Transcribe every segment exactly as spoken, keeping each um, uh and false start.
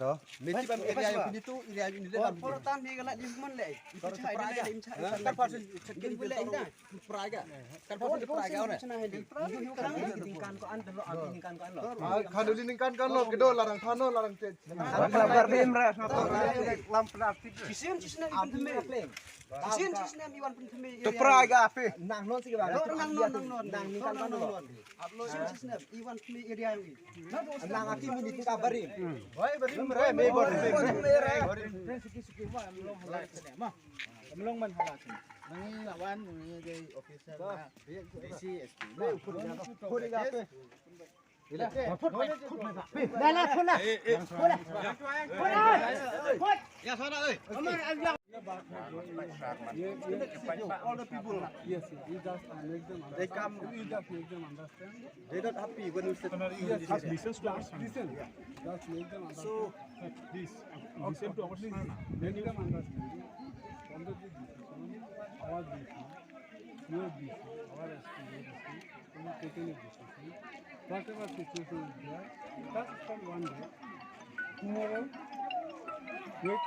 To. Mesi bang area yang ini tu, area yang ini tu. Polo tam ni kalau di mana le? Itu cai le, im cai. Kan pasal cek ini le, ini. Praga. Kan pasal Praga na. Ningkan ko-an lo, ningkan ko-an lo. Ah, khanduli ningkan ko-an lo, kedo larang thanlo, larang cek. Lam plastik. Kisim, kisim na iwan peme. Kisim, kisim na iwan peme. To Praga ape? Nang non si ba. Nang non, nang non. Nang ningkan ko-an lo. Kisim, kisim na iwan peme area yang ini. Nang aki minit ka barim. Hoi, barim re, me barim. Barim. Amlong man hala sini. Nang lawan, nang ke officer na. D C, S P. Dala, dala. All the people. Yes, yes. We just, uh, make them understand. They come. We just make them understand. They not happy when we say. Yes, yes. Listen to us. Listen. Just make them understand. So, please, listen to our please. Make them understand. From the decision, our decision, your decision, our decision, we taken a decision. Whatever situation is there, just for one day. Tomorrow, wait,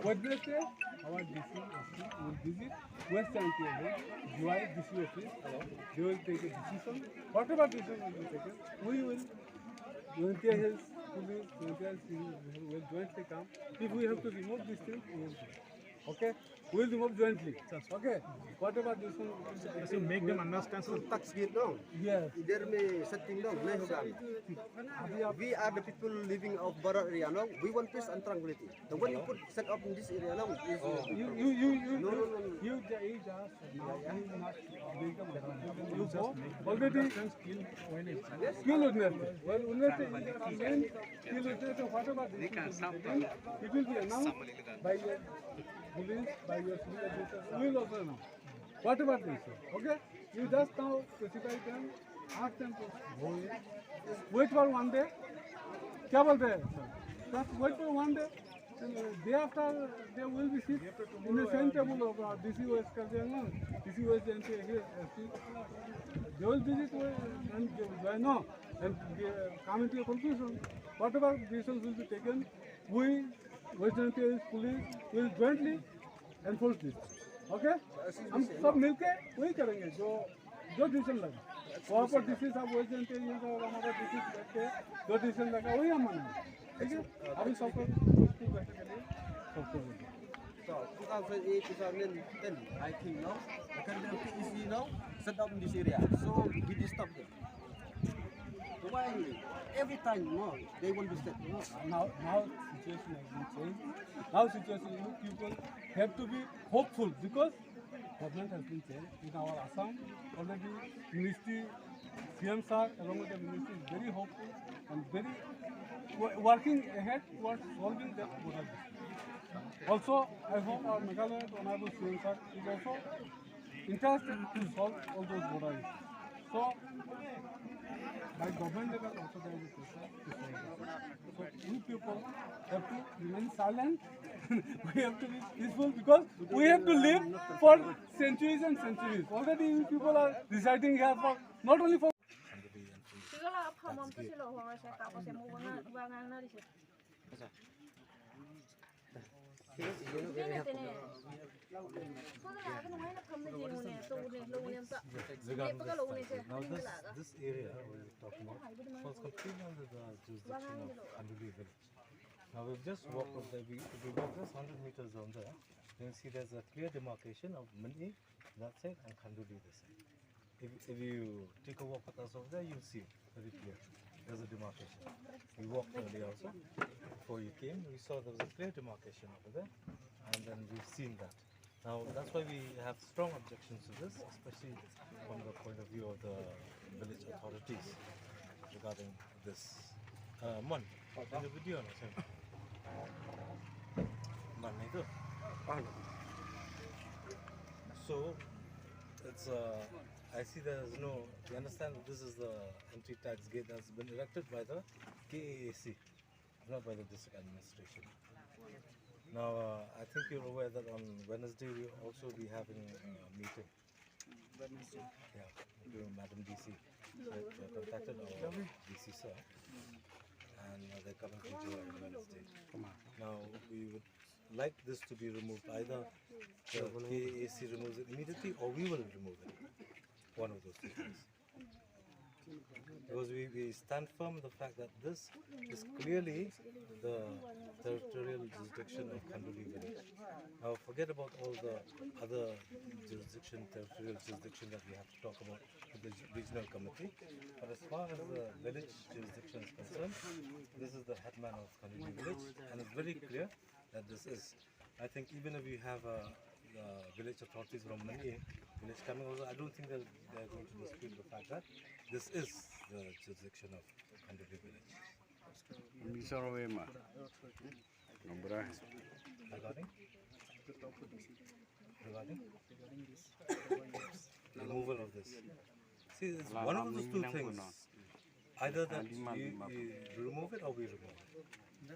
Wednesday, our D C, S P will visit West Jaintia Hills, J I D C office. They will take a decision. Whatever decision will be taken, we will, Jaintia Hills Police, Jaintia Hills Police will jointly come. If we have to remove this thing, we will do it. Okay? We'll remove jointly. Okay? Whatever this one. Just to make them understand, sir. Tax gate, no? Yes. इधर में setting, no? नहीं होगा। अभी आप We are the people living of Barak area, no? We want peace and tranquility. The one you put set up in this area, no? Is You, you, you, you, No, no, no, no. you, you, you just now, you must, you go. Already, Yes. Kill Wednesday. Well, Wednesday is the main, Kill Wednesday, so whatever decision is taken, it will be announced by your police, by your civil officers. We will also announce. Whatever they say, okay? You just now specify them, ask them to wait for one day. क्या बोलते हैं? Just wait for one day. Day after, they will be sit in the same table of, uh, D C West Karbi Anglong, D C West J and K here, S P. They will visit, uh, and they will join, no, and, uh, come into a conclusion. Whatever decisions will be taken, we, West J and K police, will jointly enforce this. Okay? हम सब मिलके वही करेंगे जो, जो डिसीजन लगे। वहाँ पर डीसी साहब वही जनते, ये तो हमारा डीसी बैठ के जो डिसीजन लगा, वही हम मानेंगे। ठीक है? अभी सबको, सबको बैठक के लिए सबको बोलिए। So, two thousand eight, two thousand ten, I think, no? The Kanduri is, you know, set up in this area. So, we disturb them. Why every time, no, they want to set, you know? Now, now situation has been changed. Now situation, you people have to be hopeful because government has been changed. In our Assam, already ministry, C M sir, along with the ministry, is very hopeful and very wo- working ahead towards solving that border dispute. Also, I hope our Meghalaya Honorable C M sir is also interested to solve all those border issues. So, by government level also there is a pressure to solve this issue. So, you people have to remain silent. We have to be peaceful because we have to live for centuries and centuries. Already you people are residing here for not only for Sigala aphamam to silo hong sa tapos mo wanga wanga na ri se. Tene tene. Ko na ko ngai na pham ni ne to ne lo ne ta. Ne pa ka lo ne se. Now this, this area we talk about falls completely under the jurisdiction of Khanduli village. Now we've just walked up there. We, if we walk just hundred meters down there, then see there's a clear demarcation of Mani that side and Khanduli this side. If, if you take a walk with us over there, you'll see it very clear. There's a demarcation. We walked earlier also. Before you came, we saw there was a clear demarcation over there. And then we've seen that. Now, that's why we have strong objections to this, especially from the point of view of the village authorities regarding this. Uh, man, in the video, no, sir. Man, nahi to? So, it's, uh, I see there is no, you understand that this is the entry tax gate that's been erected by the K A A C, not by the district administration. Now, uh, I think you're aware that on Wednesday we'll also be having a meeting. Wednesday? Yeah, including Madam D C. I, I contacted our D C sir, and, uh, they're coming to Jowai on Wednesday. Now, we would like this to be removed, either the K A A C removes it immediately or we will remove it. One of those two things. Because we, we stand firm the fact that this is clearly the territorial jurisdiction of Khanduli village. Now forget about all the other jurisdiction, territorial jurisdiction that we have to talk about with the regional committee. But as far as the village jurisdiction is concerned, this is the headman of Khanduli village, and it's very clear that this is I think even if you have, uh, uh, village authorities from Mani village coming also, I don't think they'll, they're going to dispute the fact that this is the jurisdiction of Khanduli village. Mister Wema. Nombor hai. Regarding? Regarding? Removal of this. See, it's one of those two things. Either that we, we remove it or we remove it.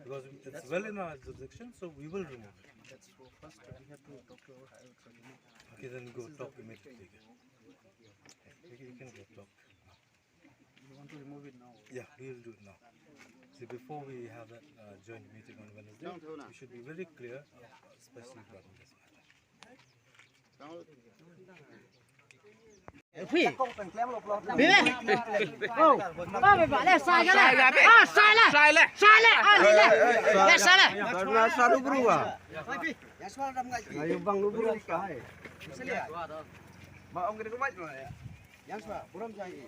Because it's well in our jurisdiction, so we will remove it. That's for first, we have to talk to our higher authority. Okay, then go talk immediately. You can, you can go talk. You want to remove it now? Yeah, we will do it now. See, before we have that, uh, joint meeting on Wednesday, we should be very clear, uh, especially regarding this matter. Phi. Bibe. Oh. Ba ba ba le sai ga le. Ah, sai le. Sai le. Sai le. Ah, le le. Le sai le. Karna saru berua. Yang suara dam ngai. Ayo bang lu buram kai. Sini ya. Ba ong kiri kumai lo ya. Yang suara buram jai.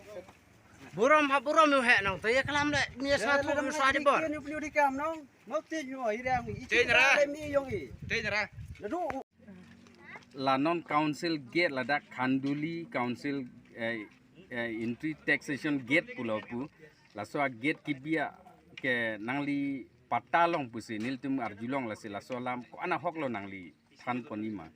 Buram ha buram yo he nang. Taya kalam le ni sa tu sa di bor. Ni pelu di kam nang. Mau tin yo hirang. Tin ra. Mi yong i. Tin ra. Nadu. La non council gate ladak Khanduli council, eh, eh, entry taxation gate pulo pu. Laso a gate kebi ke nangli patta long pusi nelitum arjulong, lasi laso alam ko-an ahok lo nangli than ponji ma?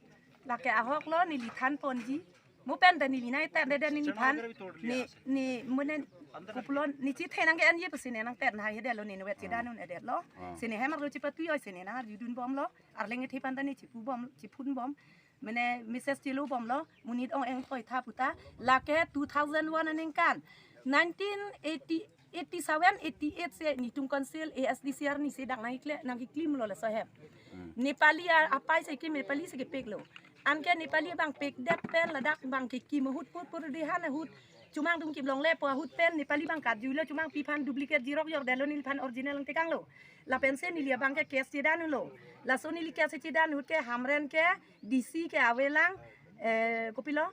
Lake ahok lo neli than ponji. Mo pen ta neli nai ta de de neliphan. Ni ni mo ne kopilo ne chethe nang ke an ye pusi ne nang tet na he de lo ne wet chedan un e de lo. Ah. Sini hem arlo chepatui oi sini nang arjudun bom lo. Arleng ethe panta ne chepu bom, chephun bom. Mane message chelo bom lo, monit ong-eng toi tha puta. Lake two thousand one aningkan, nineteen eighty, eighty seven, eighty eight se netum council A S D C arni se dak nangkle, nangkeklim lo laso hem. Hmm. Nepali a-, apai se kim Nepali se kepek lo. Anke Nepali bang pek det pen ladak bang kekim ahut pur pur di han ahut. Chomang dum kim longle po ahut pen Nepali bang karjui lo, chomang piphan duplicate xerox jor de lo neliphan original nang tekang lo. Lapen se neli abang ke case chedan lo. Laso neli case chedan ahut ke Hamren ke D C ke avelang, eh, kopilo?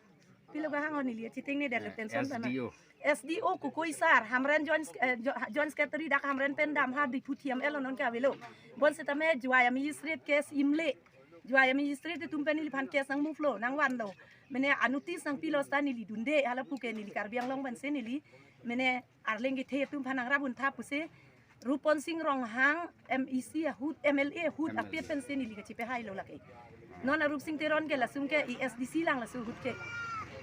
Pilo kahang o neli cheting ne de lo, eh, tension tama. S D O. S D O Kukui sir, Hamren joint, eh, jo-, joint secretary dak Hamren pen dam ha Diphu thiam elo non ke avelo. Bonsitame Jowai a-magistrate case imle. Jowai a-magistrate atum pen neliphan case nang move lo, nang van lo. Mane a-notice nangpilo seta neli dunde, hala puke neli Karbi Anglong pensi neli. Mane arleng kethe atum aphan nangrap un tha pusi Rupon Sing Ronghang M E C ahut, M L A ahut, M L A, api pensi neli kachepehai lo lake. Non a Rupsing Teron ke laso ke A S D C lang laso ahut ke.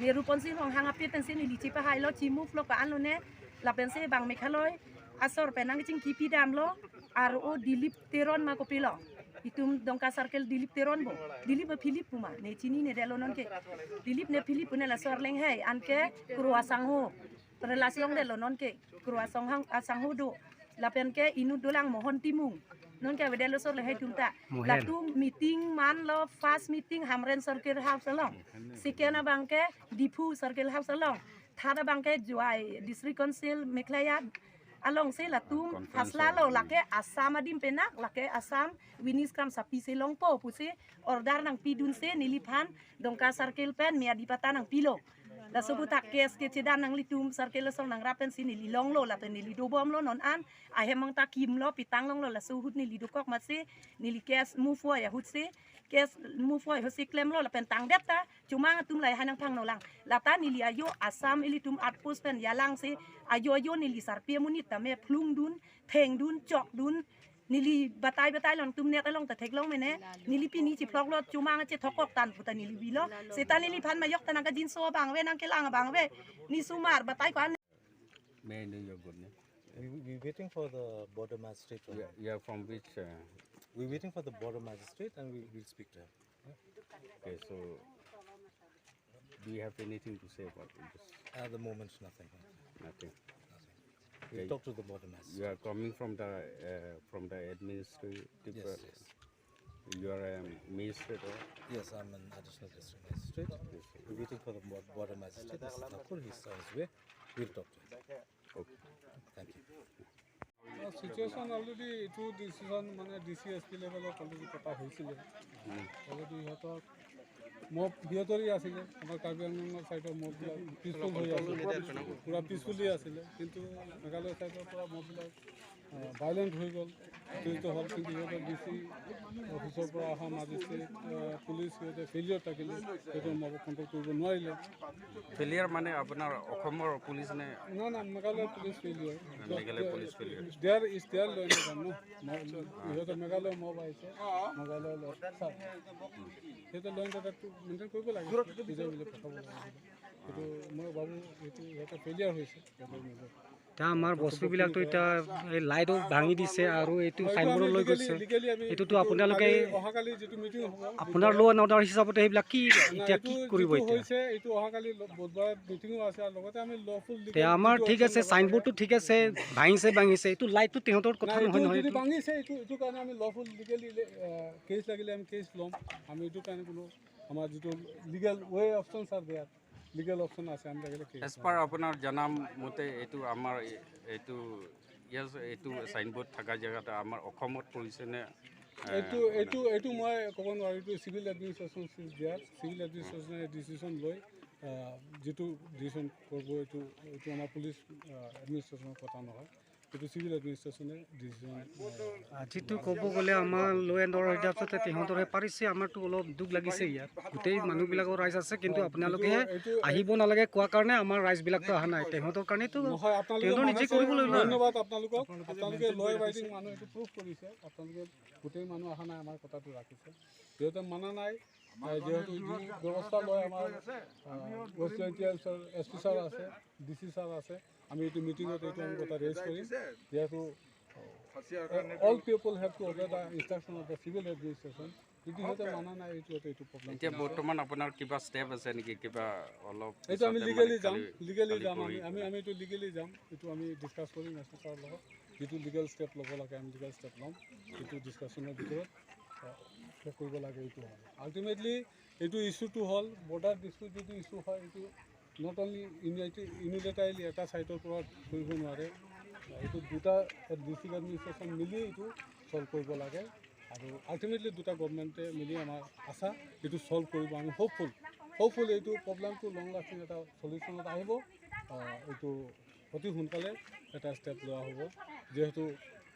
Ne Rupon Sing Ronghang api pensi neli chepehai lo, chemove lo ka-an lo ne, lapensi bang Meghalaya asor pen nangchingki pidam lo, R O Dilip Teron ma kopilo. Itum Dongka Circle Dilip Teron bo. Dilip ba Philip pu ma, ne chini ne de lo non ke. Dilip ne Philip pu ne laso arleng hai, anke Kro Asangho. Relax long de lo non ke. Kro Asang hang, Asangho do. Lapen ke inut dolang Mohon Timung. Non ke avede lo sor le hai tum ta. Mohen. Latum meeting man lo, first meeting Hamren Circle House along. Second abang ke Diphu Circle House along. Third abang ke Jowai District Council Meghalaya along si latum, ah, conference hasla lo hall. Lake Assam adim pen nang, lake Assam Venice Kramsapi si longpo pusi order nangpidunsi neliphan Dongka Circle pen Miyadi Pata nangpilo. Laso aputhak case kechedan nanglitum circle asong nangrap pensi neli longlo lapen neli dobom lo non an. Ahem mang ta kim lo pitang longlo laso ahut neli dokok masi neli case move oi ahut si. Case move oi ahut si klemlo lapen tangdet ta. Chomang atum lahai nangphangno lang. Lata neli ajo Assam ilitum outpost pen yalang si ajo ajo neli sarpi amonit tame phlungdun, thengdun, chokdun. Neli batai batai long tum net along ta theklong mene. Neli pini chiphlok lo chomang chethokok tan puta neli bilo. Seta neliphan majok ta nangkajinso abang ave, nangkelang abang ave. Ne osomar batai ko-an. May I know your good name? We, we waiting for the border magistrate. You are, you are from which, uh, we waiting for the border magistrate and we will speak to him. Okay, so do you have anything to say about this? At the moment, nothing. Nothing. Nothing. Okay. We'll talk to the border magistrate. You are coming from the, uh, from the administrative, yes, uh, yes. You are a magistrate, or? Yes, I'm an additional district magistrate. Yes, sir. We're waiting for the bor-, border magistrate, Mister Thakur. He's on his way. We'll talk to him. Okay. Thank you. Situation already এইটো ডিচিশ্যন মানে D C S P লেভেলত অলৰেডি পতা হৈছিলে। উম। অলৰেডি সিহঁতৰ মব সিহঁতৰে আছিলে, আমাৰ কাৰ্বি আংলঙৰ ছাইডৰ মববিলাক পিচফুল হৈ আছিলে, পূৰা পিচফুলি আছিলে, কিন্তু মেঘালয় ছাইডৰ পৰা মববিলাক ভাইলেণ্ট হৈ গ'ল, উত্তেজিত হ'ল। কিন্তু সিহঁতৰ ডি চি অফিচৰ পৰা অহা magistrate, আহ, পুলিচ সিহঁতে ফেইলিয়ৰ থাকিলে, সিহঁতৰ মবক কণ্ট্ৰল কৰিব নোৱাৰিলে। ফেইলিয়ৰ মানে আপোনাৰ অসমৰ পুলিচ নে? না, না, Meghalaya police failure. Meghalaya police failure. There is their law and order, ন? ম-, সিহঁতৰ মেঘালয় মব আহিছে, মেঘালয় ল-, ছাৰ, সিহঁতৰ ল এণ্ড অৰ্ডাৰটো মেইনটেইন কৰিব লাগে, বুজাই বুজাই পঠাব লাগে। সেইটো মই ভাবোঁ, সেইটো সিহঁতৰ ফেইলিয়াৰ হৈছে, সিহঁতৰ মেজৰ। এতিয়া আমাৰ বস্তুবিলাকতো এতিয়া এই লাইটো ভাঙি দিছে আৰু এইটো চাইনবৰ্ড লৈ গৈছে। লিগেলি আমি এইটোতো আপোনালোকে, কালি, অহাকালি যিটো মিটিং হ'ব, আপোনাৰ ল এণ্ড অৰ্ডাৰ হিচাপতে সেইবিলাক কি, নাই, এতিয়া এইটো কি কৰিব যিটো এতিয়া? হৈছে, এইটো অহাকালি ল-, বুধবাৰে মিটিঙো আছে, আৰু লগতে আমি লফুল লিগেল এতিয়া আমাৰ যিটো ঠিক আছে, আছে, লগতে চাইনবৰ্ডটো ঠিক আছে, ভাঙিছে, ভাঙিছে, এইটো লাইটটো তেহেঁতৰ কথা নাই, নহয়, এইটো নহয়, যদি এইটো ভাঙিছে, এইটো, এইটো কাৰণে আমি লফুল লিগেলি, আহ, কেছ লাগিলে আমি কেছ ল'ম। আমি এইটো কাৰণে কোনো আমাৰ যিটো legal way options are there, legal option আছে, আমি লাগিলে কেছ এজ পাৰ আপোনাৰ জনা মতে এইটো আমাৰ এই-, এইটো, য়েছ, এইটো চাইনবৰ্ড থকা জেগাত আমাৰ অসমত পৰিছে নে এইটো এইটো এইটো মই ক'ব নোৱাৰোঁ। এইটো চিভিল এডমিনিষ্ট্ৰেশ্যন দিয়াত, চিভিল এডমিনিষ্ট্ৰেশ্যনে ডিচিশ্যন লৈ আহ, যিটো ডিচিশ্যন কৰিব, এইটো এইটো আমাৰ পুলিচ এডমিনিষ্ট্ৰেশ্যনৰ কথা নহয়, এইটো চিভিল এডমিনিষ্ট্ৰেশ্যনে ডিচিশ্যন। আহ, যিটো ক'ব গ'লে আমাৰ ল' এণ্ড অৰ্ডাৰ হিচাপতে সিহঁতৰহে পাৰিছে, আমাৰতো অলপ দুখ লাগিছে। ইয়াত গোটেই মানুহবিলাকৰ ৰাইজ আছে, কিন্তু আপোনালোকেহে আহিব নালাগে কোৱা কাৰণে আমাৰ ৰাইজবিলাকতো অহা নাই। সিহঁতৰ কাৰণেতো নহয়, আপোনালোকে সিহঁতৰ নিজে কৰিবলৈ ওলোৱা। ধন্যবাদ আপোনালোকক। আপোনালোকে ল' এবাইডিং মানুহ, এইটো প্ৰুভ কৰিছে। আপোনালোকে গোটেই মানুহ অহা নাই, আমাৰ কথাটো ৰাখিছে। সিহঁতে মানা নাই। আহ, যিহেতু যি ব্যৱস্থা লয় আমাৰ, ah, west Jaintia sir, S P sir আছে, ডি চি ছাৰ আছে, আমি এইটো মিটিঙত এইটো আমি কথা ৰেইজ কৰিম। যিহেতু all people have to obey the instruction of the civil administration। যদি সিহঁতে মানা নাই, এইটো এটা এইটো প্ৰব্লেম। এতিয়া বৰ্তমান আপোনাৰ কিবা ষ্টেপ আছে নেকি? কিবা অলপ এইটো আমি পিছতে লিগেলি মানে যাম, কালি, লিগেলি কালি যাম। আমি পৰহি আমি আমি এইটো লিগেলি যাম। এইটো আমি ডিছকাছ কৰিম এছ পি ছাৰৰ লগত। যিটো লিগেল ষ্টেপ ল'ব লাগে, আমি লিগেল ষ্টেপ ল'ম। এইটো ডিছকাশ্যনৰ ভিতৰত আহ, শেষ কৰিব লাগে, এইটো হয়। আল্টিমেটলি এইটো ইছ্যুটো হ'ল, বৰ্ডাৰ ডিছপুট যিটো ইছ্যু হয়, এইটো নট অনলি ইউনাইটেড ইউনিলেটাৰেলি এটা ছাইডৰ পৰা কৰিব নোৱাৰে। এইটো দুটা ডিষ্ট্ৰিক্ট এডমিনিষ্ট্ৰেশ্যন মিলি এইটো ছল্ভ কৰিব লাগে। আৰু আল্টিমেটলি দুটা গভৰ্ণমেণ্টে মিলি আমাৰ আশা এইটো ছল্ভ কৰিব। আমি হোপফুল, হোপফুল এইটো প্ৰব্লেমটো লং লাষ্টিং এটা চলিউশ্যনত আহিব। আহ, এইটো অতি সোনকালে এটা ষ্টেপ লোৱা হ'ব। যিহেতু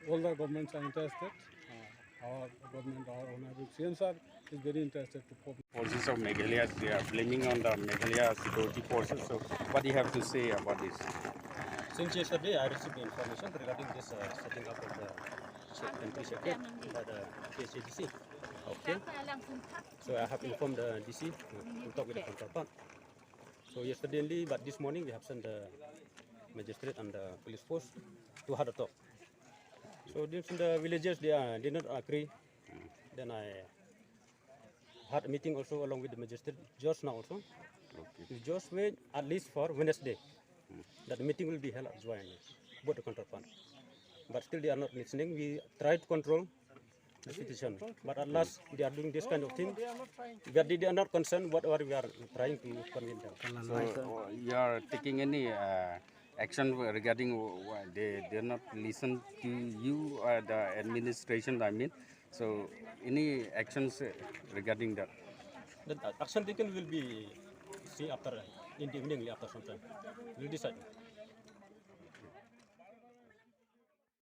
all the governments are interested, uh, our government, our honorable C M sir is very interested to form. Forces of Meghalaya, they are blaming on the Meghalaya security forces. So what do you have to say about this? Since yesterday, I received the information regarding this uh, setting up of the che- entry checkpoint by the K H A D C. Okay. So I have informed the D C to talk with the counterpart. So yesterday only, but this morning we have sent the magistrate and the police force to have a talk. So this the villagers, they are, they not agree. Then I had a meeting also along with the magistrate just now also. Okay. We just wait at least for Wednesday. That meeting will be held at Joy, both the counterpart. But still they are not listening. We try to control the situation. But at last, they are doing this kind of thing. But they, they are not concerned whatever we are trying to convince them. So, uh, you are taking any uh, action regarding wh- wh- they they not listen to you, uh, the administration, I mean. So any actions uh, regarding that? The action taken will be see after in the evening after some time. We'll decide.